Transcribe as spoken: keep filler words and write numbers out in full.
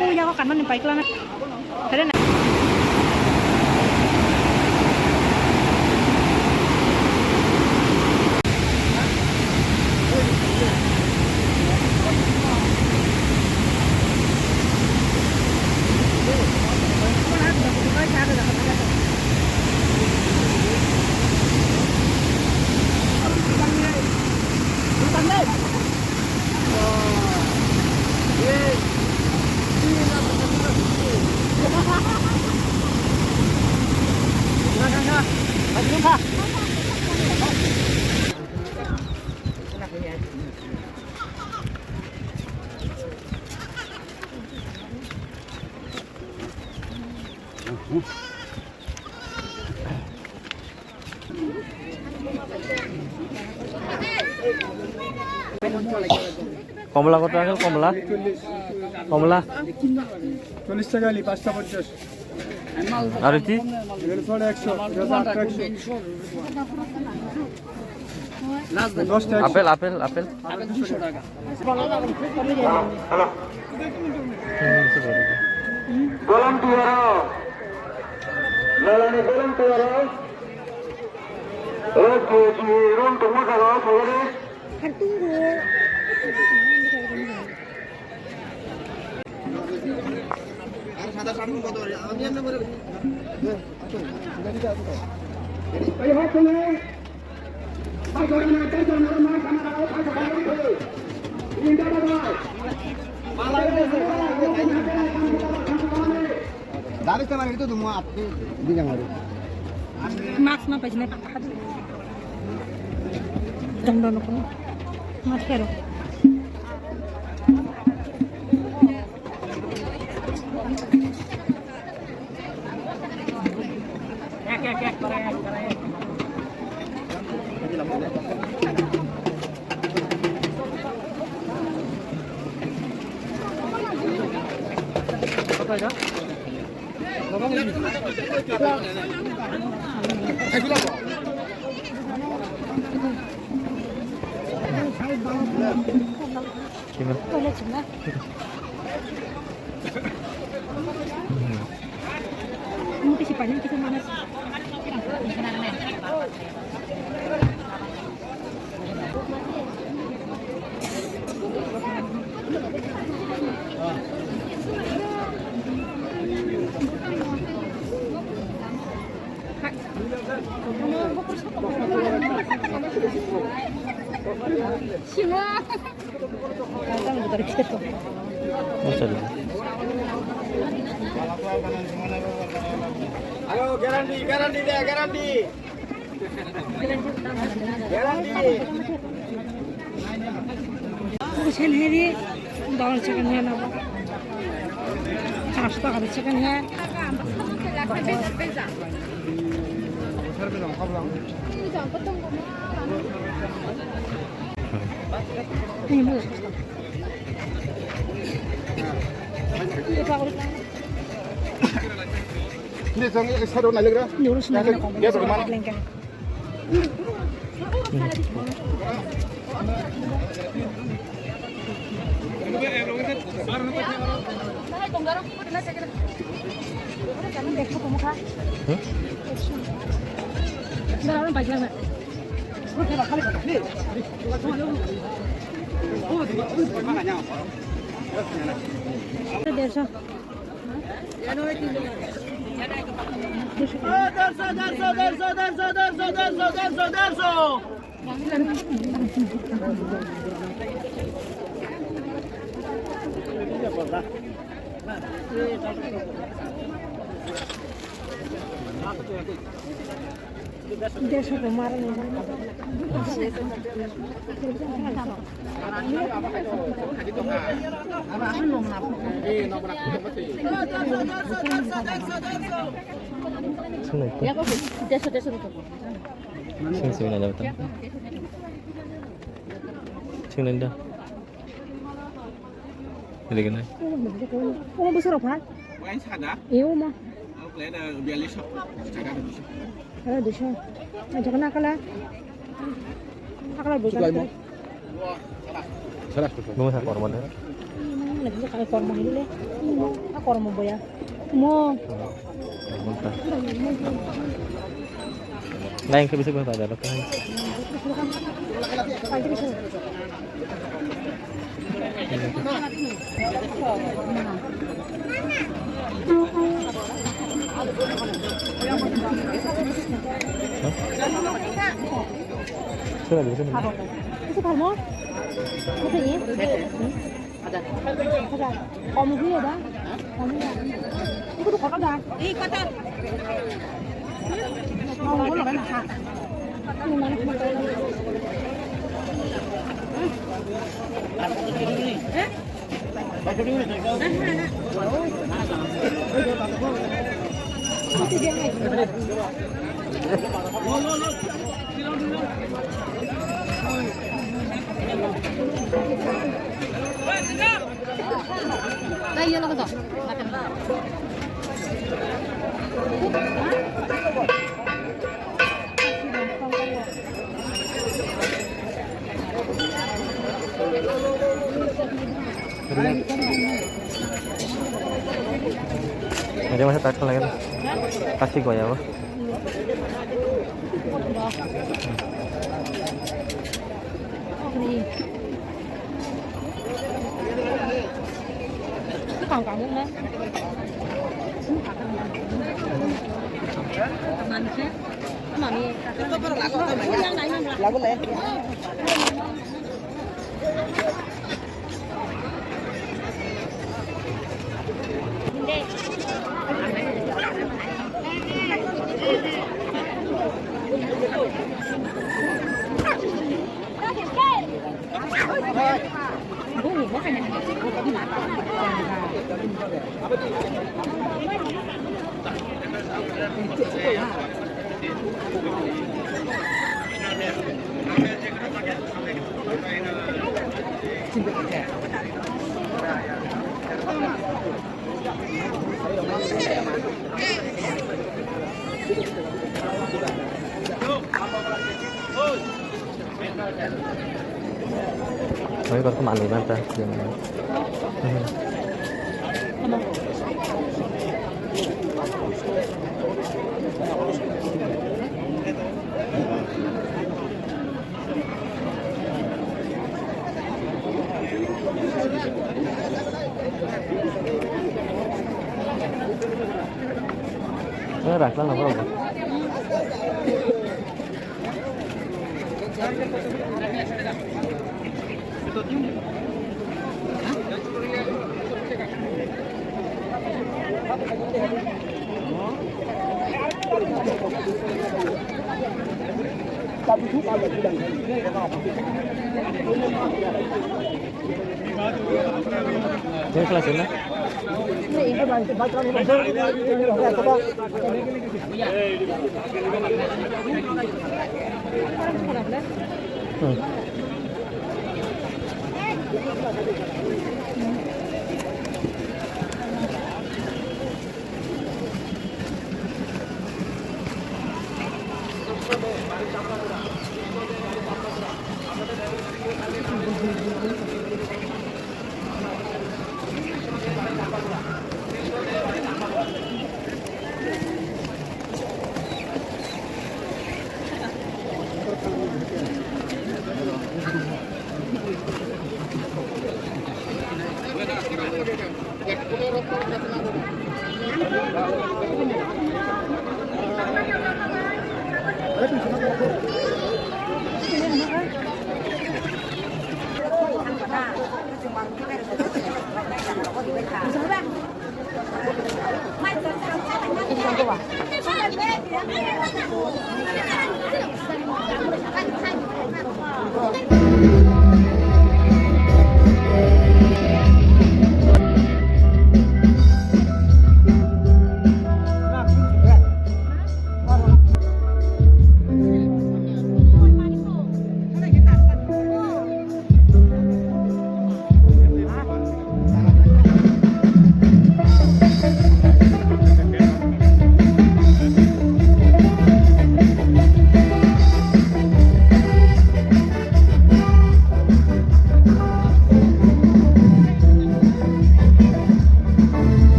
Uy, ako kanmani bike lana. Hede na. কমলা কত আছে? কমলা, কমলা। চল্লিশ টাকা হলি পাঁচটা পঞ্চাশ। আর এটি? এগুলো সাড়ে একশো, এটা আটটা একশো। দশটা একশো। Apple, apple, apple. Volunteer, lalani volunteer. Oke, di room tungma jaga, pogore. Ayo, hop, Dari sama itu semua aktif di yang hari. Mask ma paisne. Tong dono kono. Mask pero. Ayo, guarantee, guarantee de, guarantee. Guarantee. Sen heri, daun second hand abo. Charsh taka de second hand. Ini sang ini satu nalik dah. Ini urus nalik. Dia berkemana? দেড়শো। Deso to mara ni. Sing sing na jabta. Sing na da. Ini kena. Uma besar apa? Bukan sana. Iya, uma. Oke, ada bialis. Ada dusa. Ada dusa. Ada kena kala. Akala bukan. Seratus. Nung sa kormo de. Lagi sa kami kormo ini le. Ah, kormo boya. Mo. Lain ke bisa gue tak ada. Sera, sera. Ito, kalmo. Ito, eh. Hajar. Kom huyo da? Kom huyo. Ito to kota da? Eh, kota. Kom huyo da na ha. Macam-macam tak lagi. Kasih gua ya, Bang. Lagu le. Oi, kok manwi manta. Ora, claro, no, bro. Ini kelas ini. Hmm.